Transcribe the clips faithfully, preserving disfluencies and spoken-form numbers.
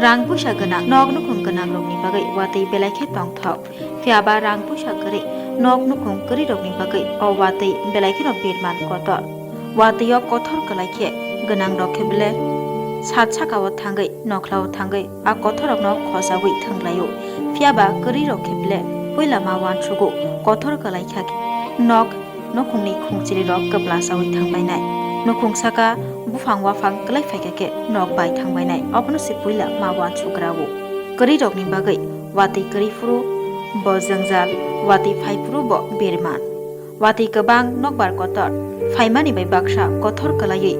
Rang puisa gwnang nok nukhung gwnangrokni bagwi watwi belai khe tongthok, phiya ba rang puisa kwrwi nok nukhung kwrwirokni bagwi o watwi belai kheno birman kotor. Watwi o kothor kwlai khe gwnangrok khe bele sat sakao thangwi nokhlao thangwi a kothorrokno khosagwi thwnglaio, phiya ba kwrwirok khe bele puila ma uansugo kothor kwlai kha khe nok nukhungni khungchilirok kwplasaui thangbainai. Nukhung saka buphang waphang kwlai phaikha khe nok bai thangbainai, obono se puila ma uansugrao. Kwrwirokni bagwi watwi kwrwi phuru bo jwngjal, watwi phai phuru bo birman. Watwi kwbang nokbar kotor phaimani bai baksa kothor kwlaiwi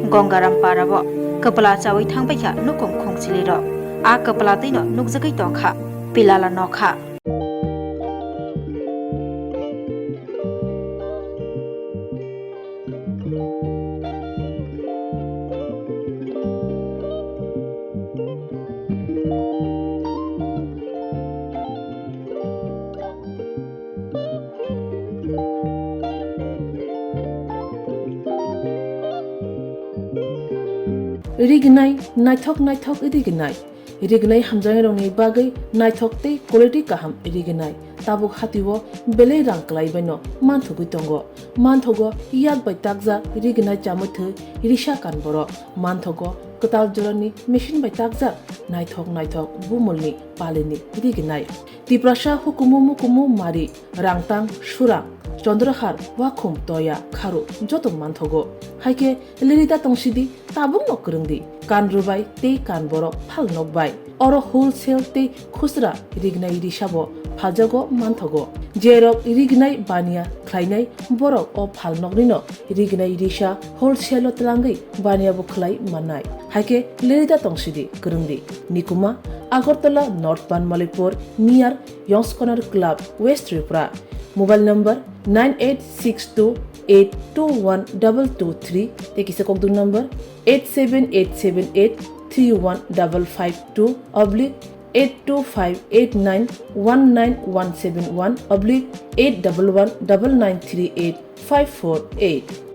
Gongaram parao kwplasaui thangbaikha nukhung khungchilirok. A kwpla twino nukjagwi tongkha pilala nokha. Rignai, naithok naithok rignai. Rignai hamjaknairokni bagwi naithok tei quality kaham rignai. Tabuk hatio belai rang kwlaibaino manthogwi tongo. Manthogo yak bai takjak rignai chamwi thwi risa kan borok. Manthogo kwtal jorani machine bai takjak naithok naithok bumulni palini rignai. Tiprasa hukumu mukumu mari, rangtang, surang, chondrahar, wakhum, toya, kharu joto manthogo. Haikhe lerida tongsidi, tabukno kwrwngdi, kan rwbai tei kan borok phal nokbai. Oro wholesale tei khusra rignai risabo phaljago manthogo. Jerok rignai baniya khlainai borok o phalnoknino rignai risa wholesale-o twlangwi baniyabo khlai mannai. Haikhe lerida tongsidi, kwrwngdi. Nikuma, Agartala North Banmalipur, near Yongskonar Club, West Tripura. Mobile number nine eight six two eight two one double two three, tei kisa kokduk number eight seven eight seven eight three one double five two oblique eight two five eight nine one nine one seven one oblique eight double one double nine three eight five four eight.